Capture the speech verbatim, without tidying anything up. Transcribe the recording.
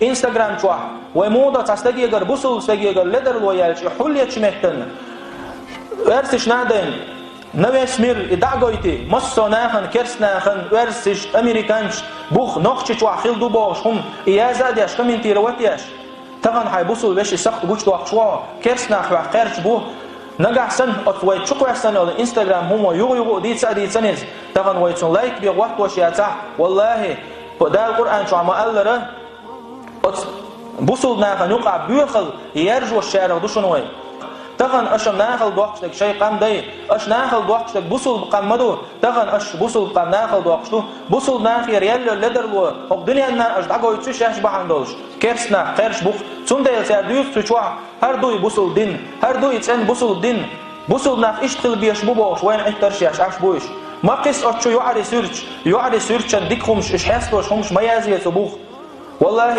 Instagram чохь вай муха до цхьа стагегара, бусулба стагегара ледарло яьлча, и хьулъечу меттана оьрсаш надайн на весь мир и дӀа а гойтий, массо а нахана, керст нахана, оьрсаш, американцаш бух Нохчийчохь хилла ду бохуш хӀума, и яза а деш, комментировать а еш. Тахана хьайн бусулба вешин сакхт гучудоккхуш ву хьо, керст нах хьох кхерч бу. Нагахь санна оцу вай чу кхоьссина йолу Instagram хӀума юха-юха а дийца а дийцина иза, тахана вай цунна лайк бен гӀоттош яцахь, валлахӀи, Дала Къуръан чохь ма-аллара, оцу бусулба нахана юкъахь боьхалла яржошчарах ду шуна вай. Тахана аша нахала доккхуш дерг шайн къам дай, аша нахала доккхуш дерг бусулба къам ма ду, тахана аша бусулба къам нахала доккхуш ду. Бусулба нахера яьлла ледарло хӀокху дуьненна аша дӀагойтуш ю шаьш бахьана долуш. Керст нах кхерч бу-кх. Цундела цара дуьйцу цу чохь, хӀара ду и бусулба дин, хӀара ду и цӀена бусулба дин. Бусулба нах иштта хила безаш бу бохуш, вайна Ӏиттарш еш Ӏаш бу уьш. Ма кхисса оцу чу йоӀарий суьрташ, йоӀарий суьртачун дика хӀумаш, уьш хьесталуш хӀумаш ма язъе цу бух. ВаллахӀи,